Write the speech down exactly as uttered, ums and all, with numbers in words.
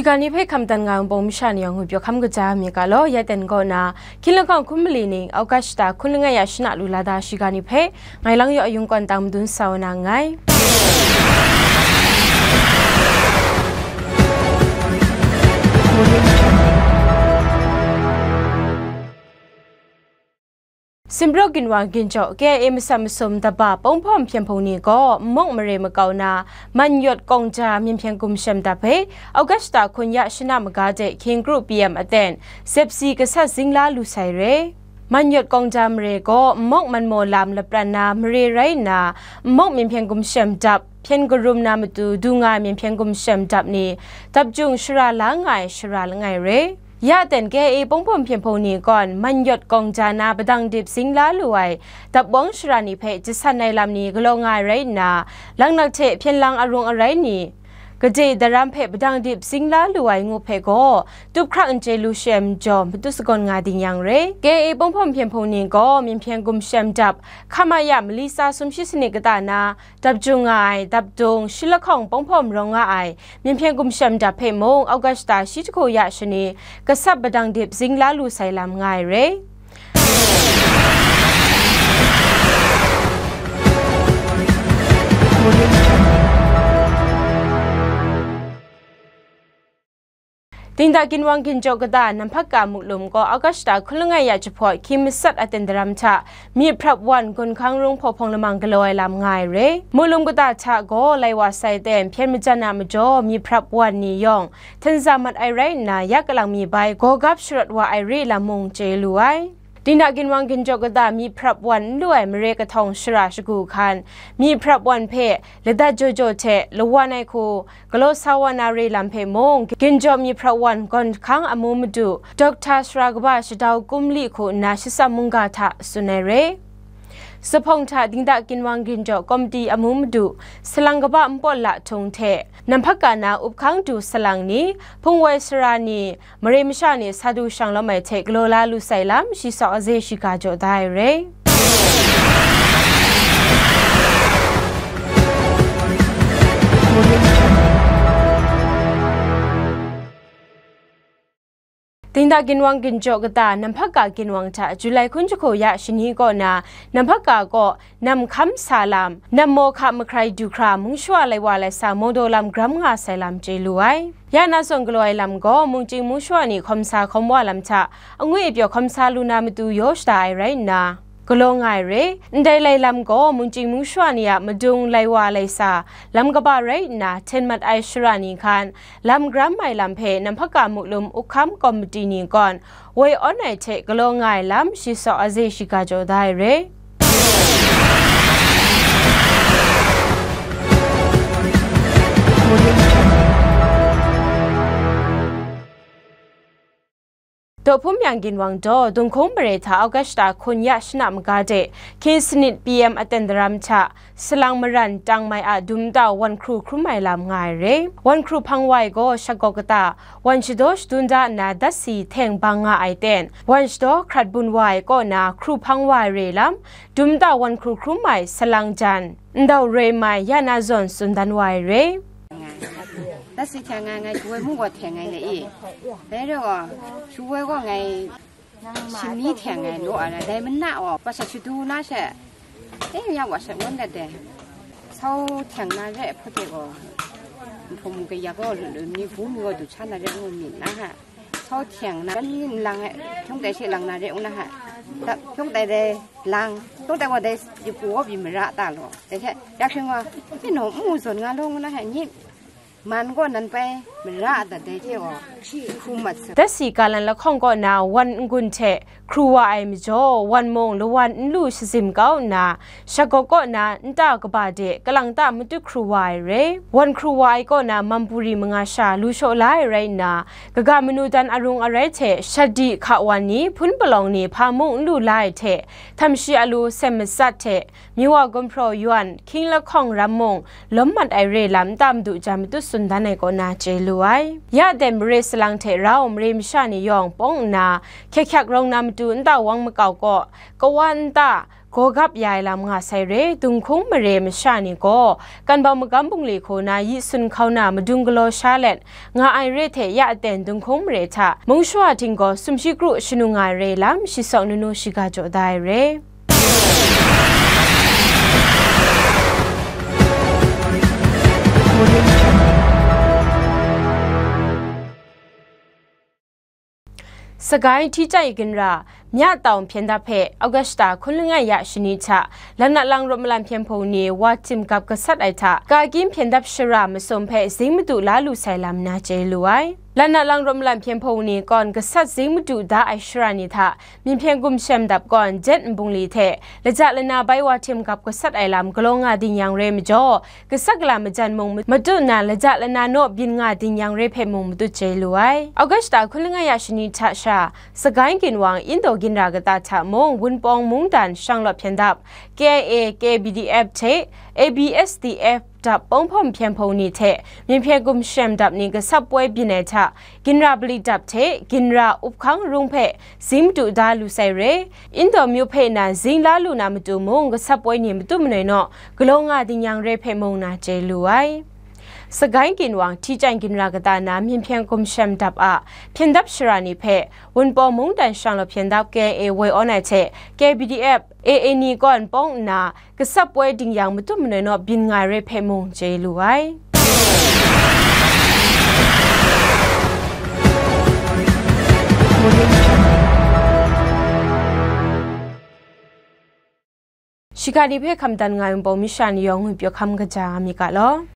Shiga ni hpe hkam dan nga ai Wunpawng masha ni yawng ngwi pyaw hkam kaja mi ga law, ya ten kaw na, hkying lahkawng hkun mali ning, August shata hkun langai ya shana lu la da shiga ni hpe, ngai lang yaw ayung kawn tang madun sa wa na nngai. Simpraw ginwang ginjaw K I A masat masum daba Ponghpawm Hpyen Hpung ni gaw nmawk mare makau na, Manyawt Kawngja Myen Hpyen Gumshem dap hpe August shata hkun ya shana maga de King Group P M aten zepsi gasat zingla lu sai re. Manyawt Kawngja mare gaw nmawk manmaw lam lapran na mare rai nna, nmawk Myen Hpyen Gumshem dap hpyen karum na matu du nga ai Myen Hpyen Gumshem dap ni dap jung shara la nga ai shara langai re. Ya ten K I A Ponghpawm Hpyen Hpung ni gawn Manyawt Kawngja na padang dip zingla lu ai dapwawng shara ni hpe jasan ai lam ni galaw nga ai rai nna, laknak hte hpyen lang arung arai ni, gade daram hpe padang dip zingla lu ai ngup hpe gaw, tup hkrak n chye lu she ai majaw, matu sagawn nga ding yang re. K I A Ponghpawm Hpyen Hpung ni gaw Myen Hpyen Gumshem dap hkama ya mali tsa sumshi sanit kata na, dap jung nga ai dap dung shi lahkawng Ponghpawm rawng nga ai Myen Hpyen Gumshem dap hpe mung, August shata shi jahku ya shani, gasat padang dip zingla lu sai lam nga ai re. Dingda ginwang ginjaw kata Namhpaka Muklum gaw August shata hkun langai ya jahpawt hkying masat aten daram hta myi hprap wan gun hkang rung hpawhpawng lamang galaw ai lam nga ai re. Muklum kata hta gaw lai wa sai ten hpyen majan a majaw myi hprap wan ni yawng htenza mat ai rai nna, ya kalang mi bai gaw gap sharawt wa ai re lam mung chye lu ai. Dingda ginwang ginjaw kata myi hprap wan n lu ai mare kahtawng shara shagu hkan, myi hprap wan hpe ladat jaw jaw hte lawan ai hku galaw sa wa na re lam hpe mung, ginjaw myi hprap wan gawn hkang amu madu, Doctor Sara Kaba Shadau Kumli hku nna shatsam mungga hta tsun ai re. Zuphpawng hta Dingda ginwang ginjaw komiti amu madu, salang kaba npawt la htung hte, Namhpaka na up hkang du salang ni, hpungwoi sara ni, mare masha ni sa du shang lawm ai hte galaw la lu sai lam, shi sawk aze shiga jaw da ai re. Dingda ginwang ginjaw kata Namhpaka ginwang hta July hkun jahku ya shani kaw na, Namhpaka kaw nam hkam sa lam, nam maw hka mahkrai du hkra mungshawa lai wa lai sa mawdaw lam gram nga sai lam chye lu ai. Ya na zawn galaw ai lam gaw, mungchying mungshawa ni hkawm sa hkawm wa lam hta, angwi apyaw hkawm sa lu na matu yaw shada ai rai nna, galaw nga ai re. Ndai lai lam gaw, mungchying mungshawa ni a madung lai wa lai sa, lam kaba rai nna, hten mat ai shara ni hkan, lam gram ai lam hpe Namhpaka Muklum Up Hkam Komiti ni gawn, woi awn ai hte galaw nga ai lam, shi sawk aze shiga jaw da ai re. Daw hpum yang ginwang daw, Dunghkung mare hta August shata hkun ya shana maga de, hkying sanit P M aten daram hta, salang maran tang mai a dum tau wan hkru hkrum ai lam nga ai re. Wan hkru hpang wa ai gaw shagawk kata, wan shadaw shadun da nna dat si hteng bang nga ai ten, wan shadaw hkrat bun wa ai kaw na hkru hpang wa ai re lam, dum tau wan hkru hkrum ai salang jan, ndau roi mai ya na zawn tsun dan wa ai re. Ngai, dat si hte ngai, ngai shu woi mung gaw hte ngai le i. Dai re gaw, shu woi gaw ngai shani hte ngai law ai, dai mana gaw, wa sha shadu na she, e, ya wa sha wan dat dai. Sau hte na re hpawt de gaw, nhpawm mu kaya gaw, lu, lu, ni bu mi gaw du hta na re ngu myit na ha. Sau hte na, kan ni nlang e, hkyung tai she lang na re ngu na ha. Da, hkyung tai dai lang, hkyung tai gaw dai, yi pu gaw byi mara ta law. Dai she, ya hkying gaw, ni naw mu zawn nga law ngu na ha, ni man gaw nan pai mara dat dai hte gaw, hkru mat sa. Dat si kalan lahkawng kaw na wan n-gun hte hkru wa ai majaw, wan mung lawan n lu shazim kau nna, shagawk kaw na nta kaba de kalang ta matut hkru wa ai re. Wan hkru wa ai kaw na mampuri manga sha lu shaw la ai rai nna, kaga manu dan arung arai hte shadi hka wan ni, hpun palawng ni hpa mung n lu la ai hte, htam shi a lu sem matsat hte, Miwa gumhpraw yawn, hkying lahkawng ram mung, lawm mat ai re lam nta madu jan matut tsun dan ai kaw na chye lu ai. Ya ten mare salang hte rau mare masha ni yawng pawng nna, hkyak hkyak rawng na matu nta wang makau kaw, kawa nta, gawgap ya ai lam nga sai re. Dunghkung mare masha ni gaw, kanbau magam bungli hku na yi sun hkau na madung galaw sha let nga ai re hte ya aten dunghkung mare hta mung shawa htinggaw sumshi kru shanu nga ai re lam shi sawk nunu shiga jaw da ai re. Sagai hti chyai ginra, mya tau hpyen dap hpe August hta hkun langai ya shani hta, Lanat lang rawt malam hpyen hpung ni wa tim gap gasat ai hta, ka kim hpyen dap shara masum hpe zing madu la lu sai lam na chye lu ai. Lanat lang rawt malam hpyen hpung ni kawn gasat zing madu da ai shara ni hta, Myinhpyen gumshem dap kawn jet nbungli hte laja lana bai wa tim gap gasat ai lam galaw nga ding yang re majaw, gasat gala majan mung matut nna laja lana naw byin nga ding yang re hpe mung matut chye lu ai. August hta hkun langai ya shani hta sha, Sagai ginwang Indaw ginra kata hta mung, Wunpawng mungdan shanglawt hpyen dap, K I A, K B D F hte A B S D F dap pawng hpawm hpyen hpung ni hte Myinhpyen gumshem dap ni gasat poi byin ai hta, ginra bali dap hte ginra up hkang rung hpe zing madu da lu sai re. Indaw myu hpe nan zing la lu na matu mung, gasat poi ni matu manoi naw galaw nga ding yang re hpe mung na chye lu ai. Sagai ginwang hti chyai ginra kata na Myinhpyen gumshem dap a hpyen dap shara ni hpe Wunpawng mungdan shanglawt hpyen dap K I A woi awn ai hte K B D F, A A ni kawn pawng nna, gasat poi ding yang matu manoi naw byin nga ai re hpe mung chye lu ai. Shiga ni hpe hkam dan nga ai npawng masha ni yawng ngwi pyaw hkam kaja nga mi ga law.